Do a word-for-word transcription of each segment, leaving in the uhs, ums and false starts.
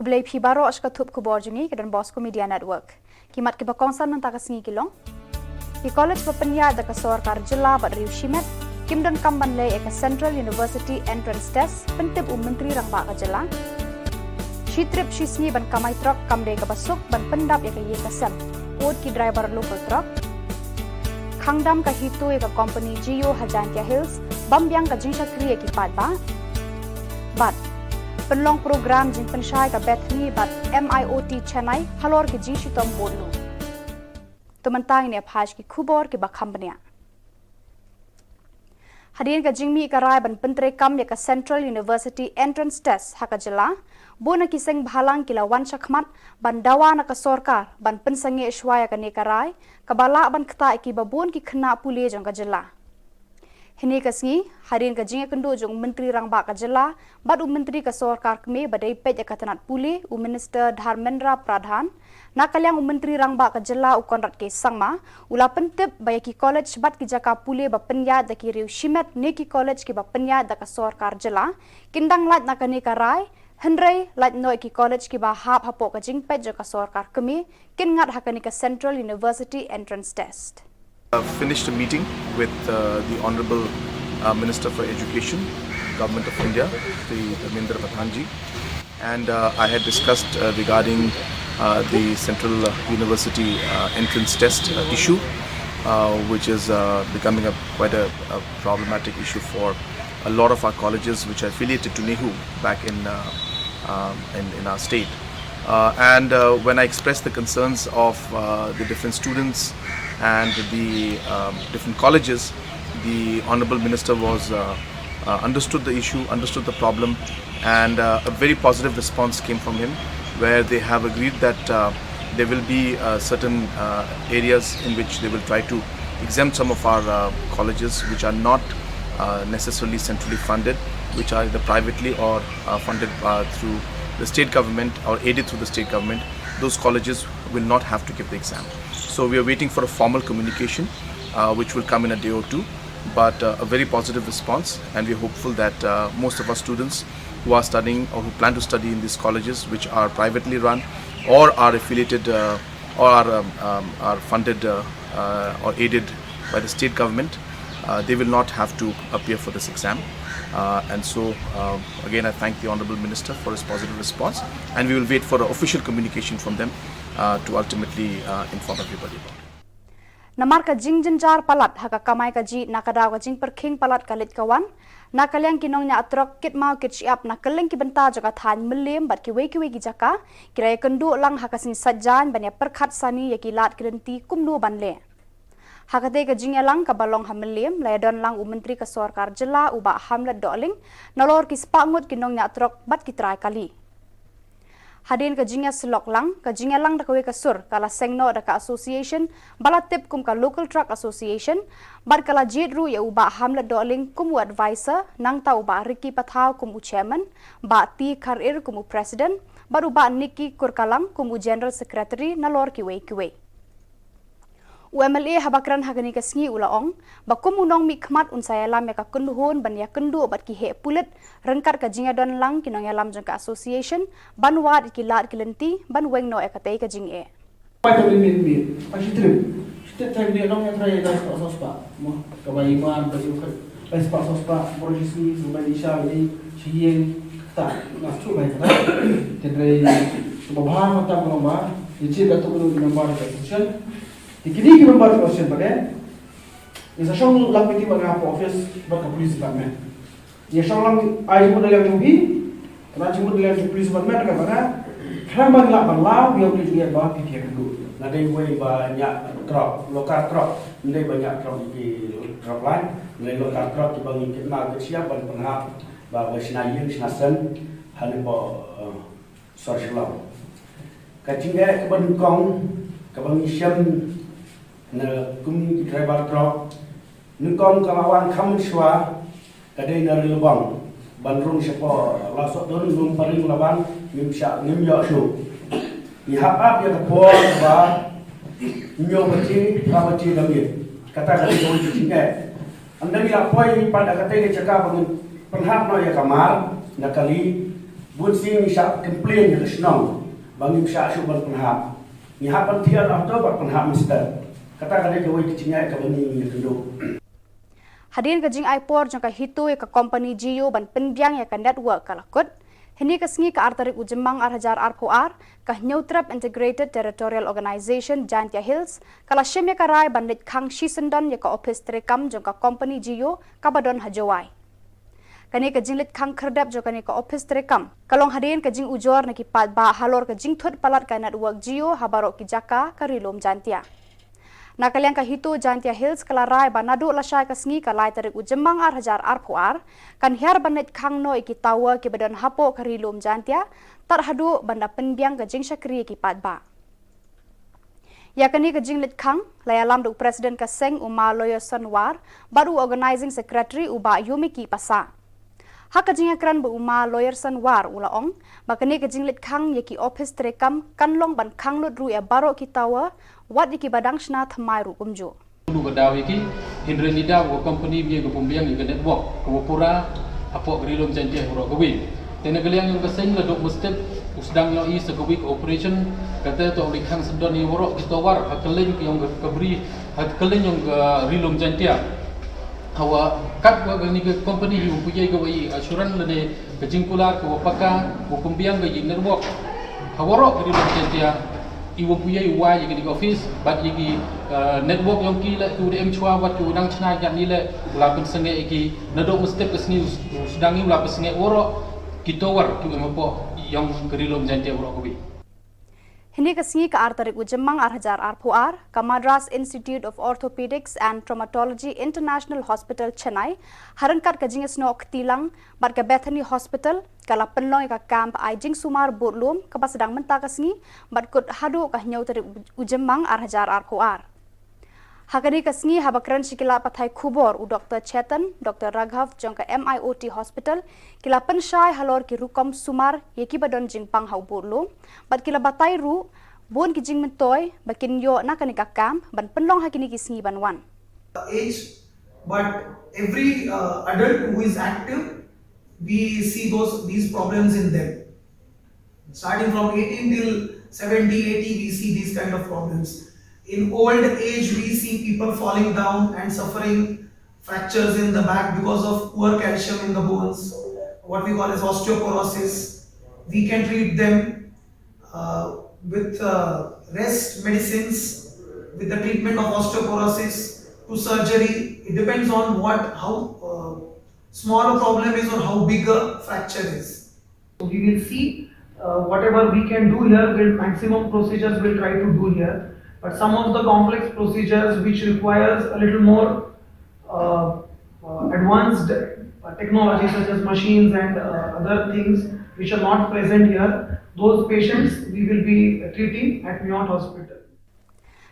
Khublei phi baroh sha ka thup khubor jong ngi ka Don Bosco Media Network. Ki mat kiba kongsan mynta ka sngi ki long: Ki college ba pynïaid da ka sorkar jylla bad riew shimet kim don kam ban leh ïa ka Central University Entrance Test, pyntip u Myntri Rangbah ka jylla. Shi trip shi sngi ban kamai trok kam dei kaba suk ban pyndap ïa ka ïing ka sem, ud ki driver local truck. Khang dam ka HITO ïa ka company Jio ha Jaintia Hills, bam biang ka jingshakri ïa ki paidbah. Bad pynlong program jingpynshai ka Bethany bad MIOT Chennai halor ki jingshitom bun lu. To mynta ngin ïa phai sha ki khubor kiba kham bniah. Hadien ka jingmih ka rai ban pyntreikam ïa ka Central University Entrance Test ha ka jylla, bun na ki seng bhalang ki la wan shakhmat ban dawa na ka sorkar ban pynsangeh shuwa ïa kane ka rai, kaba lah ban ktah ïa kiba bun ki khynnah pule jong ka jylla. Hynne ka sngi, hadien ka jingïakynduh jong u Myntri Rangbah ka jylla bad u Myntri ka sorkar kmie ba dei peit ïa ka tnat pule, u Minister Dharmendra Pradhan, na ka liang u Myntri Rangbah ka jylla u Conrad K Sangma u la pyntip ba ïa ki college bad ki jaka pule ba pynïaid da ki riew shimet ne ki college kiba pynïaid da ka sorkar jylla kin dang lait na kane ka rai, hynrei lait noh ïa ki college kiba hap hapoh ka jingpeit jong ka sorkar kmie kin ngat ha kane ka Central University Entrance Test. Uh, finished a meeting with uh, the Honorable uh, Minister for Education, Government of India, Shri Dharmendra Pradhan ji, and uh, I had discussed uh, regarding uh, the Central uh, University uh, Entrance Test uh, issue, uh, which is uh, becoming a quite a, a problematic issue for a lot of our colleges which are affiliated to NEHU back in uh, um, in, in our state. Uh, and uh, when I expressed the concerns of uh, the different students and the um, different colleges, the Honorable Minister was uh, uh, understood the issue, understood the problem, and uh, a very positive response came from him, where they have agreed that uh, there will be uh, certain uh, areas in which they will try to exempt some of our uh, colleges which are not uh, necessarily centrally funded, which are either privately or uh, funded uh, through the state government or aided through the state government. Those colleges will not have to give the exam. So we are waiting for a formal communication uh, which will come in a day or two, but uh, a very positive response, and we're hopeful that uh, most of our students who are studying or who plan to study in these colleges which are privately run or are affiliated uh, or are, um, um, are funded uh, uh, or aided by the state government, uh, they will not have to appear for this exam. Uh, and so, uh, again, I thank the Honorable Minister for his positive response, and we will wait for an official communication from them uh, to ultimately uh, inform everybody about it. Namar ka jingjynjar palat ha ka kamai kajih na ka daw ka jingpyrkhing palat ka leit ka wan, na ka liang ki nongñiah trok kit maw kit shyiap na kylleng ki bynta jong ka thaiñ Mylliem bad kiwei kiwei ki jaka, ki la ïakynduh lang ha ka sngi Saitjaiñ ban ïa pyrkhat sani ïa ki lad ki lynti kumno ban leh. Ha katei ka jingïalang kaba long ha Mylliem, la ïadon lang u Myntri ka sorkar jylla u Bah Hamlet Dohling, nalor ki spah ngut ki nongñiah trok bad ki trai kali. Hadien ka jingïasyllok lang, ka jingïalang da kawei ka sur ka la seng noh da ka association ba la tip kum ka Local Truck Association, bad ka la jied ruh ïa u Bah Hamlet Dohling kum u adviser, nangta u Bah Ricky Pathaw kum u chairman, Bah T Kharir kum u president, bad u Bah Nicky Kurkalang kum u general secretary nalor kiwei kiwei. U MLA haba kren ha kane ka sngi u la ong ba kum u nongmihkhmat un sa ïalam ïa ka kynhun ban ïakynduh bad ki heh pulit ryngkat ka jingïadon lang ki nongïalam jong ka association ban wad ïa ki lad ki lynti ban weng noh ïa katei ka jingeh. Pai ka mih mih mih, pai shi trip, shi trip thai mih nong ïa trai da spah spah mo ka bai imar bai ïa ka bai spah spah bro shi sngi su bai isha bai shi ïing kata na su bai kata. Tendrai su ba bha mata ko ba ïa chi da tu ko number ka session. Te kine ki member ka sien bad eh ngi sa shong lang meeting bad nga hapoh office bad ka police department. Ngi shong lang ai jingmut da liang jong phi, khnang jingmut da liang jong police department ka bad nga khnang ban lah ban law ïa u dei jingeh ba phi phi ka duh. Nga dei uwei ba ñiah truck, local truck, nga dei ba ñiah truck ïa ki truck line, nga dei local truck kiba ngi kit ma kit shyiap ban pynhap ba ba shna ïing shna sem ha ne ba Sor Shillong. Ka jingeh kaba nyngkong kaba ngi shem na kum ki driver truck nyngkong ka la wan kham mynshuwa ka dei na Ri Lubong ban rung shapoh Lawsohdun, Lumparing, Laban, ngim shah ngim ïoh shuh. Ngi hap ap ïa ka por ba hynñiew baje, phra baje da miet. Kata ka dei ka jingeh. Ynda ngi la poi pat ha katei ka jaka ba ngin pynhap noh ïa ka mar na kali, Bun sien ngi shah complain ïa ka shnong ba ngim shah shuh ban pynhap. Ngi hap ban thiah noh to bad pynhap mynstep. Kata ka dei kawei ka jingïaid kaba ngi ngi ïakynduh. Hadien ka jingai por jong ka HITO ïa ka company Jio ban pynbiang ïa ka network ka la kut. Hynne ka sngi ka ar tarik u Jymmang ar hajar arphew ar, ka Hynñiewtrep Integrated Territorial Organization Jaintia Hills ka la shim ïa ka rai ban leit khang shisyndon ïa ka ophis treikam jong ka company Jio kaba don ha Jowai. Kane ka jingleit khang khyrdep jong kane ka ophis treikam ka long hadien ka jingujor na ki paidbah halor ka jingthut palat ka network Jio ha baroh ki jaka ka Ri Lum Jaintia. Na ka liang ka HITO Jaintia Hills ka la rai ba naduh lashai ka sngi ka lai tarik u Jymmang ar hajar arphew ar, kan hiar ban leit khang noh ïa ki tower kiba don hapoh ka Ri Lum Jaintia, tad haduh ban da pynbiang ka jingshakri ïa ki paidbah. Ïa kane ka jingleit khang la ïalam da u President ka seng u Ma Loyerson War bad u Organizing Secretary u Bah Yomiki Passah. Ha ka jingïakren bad u Ma Loyerson War u la ong ba kane ka jingleit khang ïa ki ophis treikam kan long ban khang lut ruh ïa baroh ki tower, wat ïa kiba dang shna thymmai ruh kumjuh. Lu ka daw ïa ki, hynrei ngi daw ka company mih ka pynbiang ïa ka network kaba pura hapoh ka Ri Lum Jaintia baroh kawei. Te na ka liang jong ka seng la dok mynstep u sdang ïohi sa kawei ka operation, kata to u leit khang syndon ïa baroh ki tower ha kylleng jong ka bri, ha kylleng jong ka Ri Lum Jaintia. Hawa kat wa kane ka company hi u pynïaid kawei assurance lane ka jingkular kaba paka, u pynbiang ka network ha baroh ka Ri Lum Jaintia. I wa pynïaid u wai ïa kane ka office bad ïa ki, eh, network jong ki leh, ki wa da em shuwa bad ki wa dang shna ïa kane leh, u la pynsangeh ïa ki. Naduh mynstep ka sngi u sdang ïa u la pynsangeh baroh ki tower ki wa em hapoh jong ka Ri Lum Jaintia baroh kawei. Hynne ka sngi ka ar tarik u Jymmang ar hajar arphew ar, ka Madras Institute of Orthopedics and Traumatology International Hospital Chennai, ha ryngkat ka jingïasnoh kti lang bad ka Bethany Hospital, ka la pynlong ïa ka camp ai jingsumar bud lum kaba sdang mynta ka sngi bad kut haduh ka hynñiew tarik u Jymmang ar hajar arphew ar. Ha kane ka sngi haba kren sha ki lad pathai khubor u Doktor Chetan, Doktor Raghav jong ka M I O T Hospital, ki la pynshai halor ki rukom sumar ïa kiba don jingpang ha u bud lum bad ki la batai ruh bun ki jingmyntoi ba kin ïoh na kane ka camp ban pynlong ha kine ki sngi ban wan. Age, but every, uh, adult who is active, we see those, these problems in them. Starting from eighteen till seventy, eighty, we see these kind of problems. In old age, we see people falling down and suffering fractures in the back because of poor calcium in the bones, what we call as osteoporosis. We can treat them, uh, with, uh, rest medicines, with the treatment of osteoporosis to surgery. It depends on what, how, uh, small a problem is or how big a fracture is. So we will see, uh, whatever we can do here, will maximum procedures we'll try to do here. But some of the complex procedures which requires a little more, uh, uh, advanced, uh, technology such as machines and, uh, other things which are not present here, those patients we will be treating at Miot Hospital.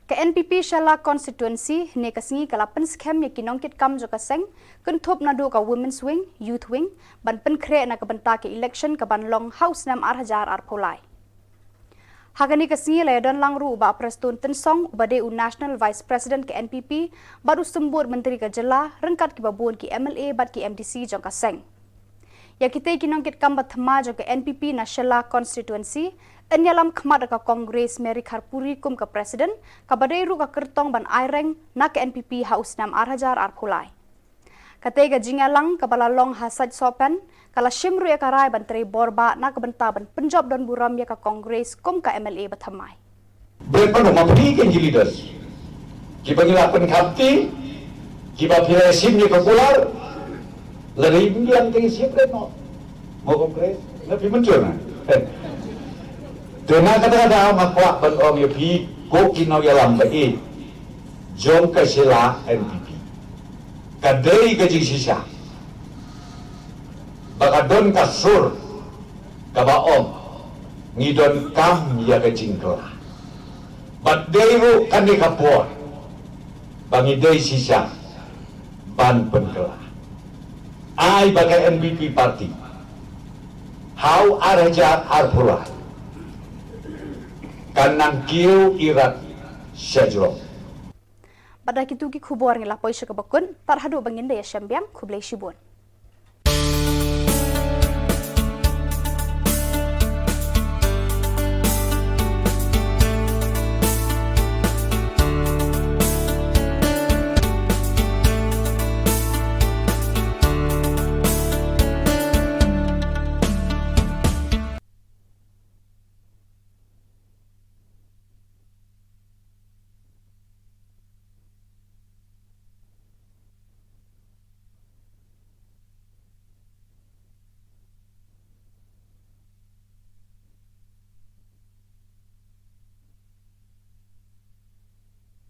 Ka N P P Shella Constituency hynne ka sngi ka la pynskhem ïa ki nongkitkam jong ka seng, kynthup naduh ka Women's Wing, Youth Wing, ban pynkhreh na ka bynta ka election ka ban long ha u snem ar hajar arphew lai. Ha kane ka sngi la ïadon lang ruh u Bah Prestone Tynsong uba dei u National Vice President ka N P P bad u Symbud Myntri ka jylla ryngkat kiba bun ki M L A bad ki M D C jong ka seng. Ïa kitei ki nongkitkam ba thymmai jong ka N P P na Shella Constituency, yn ïalam khmat da ka Congress Mary Kharpuri kum ka President, kaba dei ruh ka kyrtong ban aireng na ka N P P ha u snem ar hajar arphew lai. Katei ka jingïalang kaba la long ha Saitsohpen, ka la shim ruh ïa ka rai ban trei bor bah na ka bynta ban pynjop don burom ïa ka Congress kum ka M L A ba thymmai. Bret pano ma phi ken ki leaders. Kiba ngi la pynkhapti, kiba phi la shim ïa ka kular, la dei Indian te shim bret no. Mo Congress, na phi mynjur na. Te na kata kata ma kwah ban ong ïa phi ko ki nongïalam ba ïeit jong ka Shella N P P. Ka dei ka jingshisha ba ka don ka sur kaba ong ngi donkam ïa ka jingkylla. Bad dei ruh kane ka por ba ngi dei shisha ban pynkylla. Ai ba ka N P P party ha u ar hajar arphew lai kan nang kiew irat sha jrong. Bad da kitu ki khubor ngi la poi sha kaba kut, tad haduh ba ngin da ïashem biang, khublei shibun.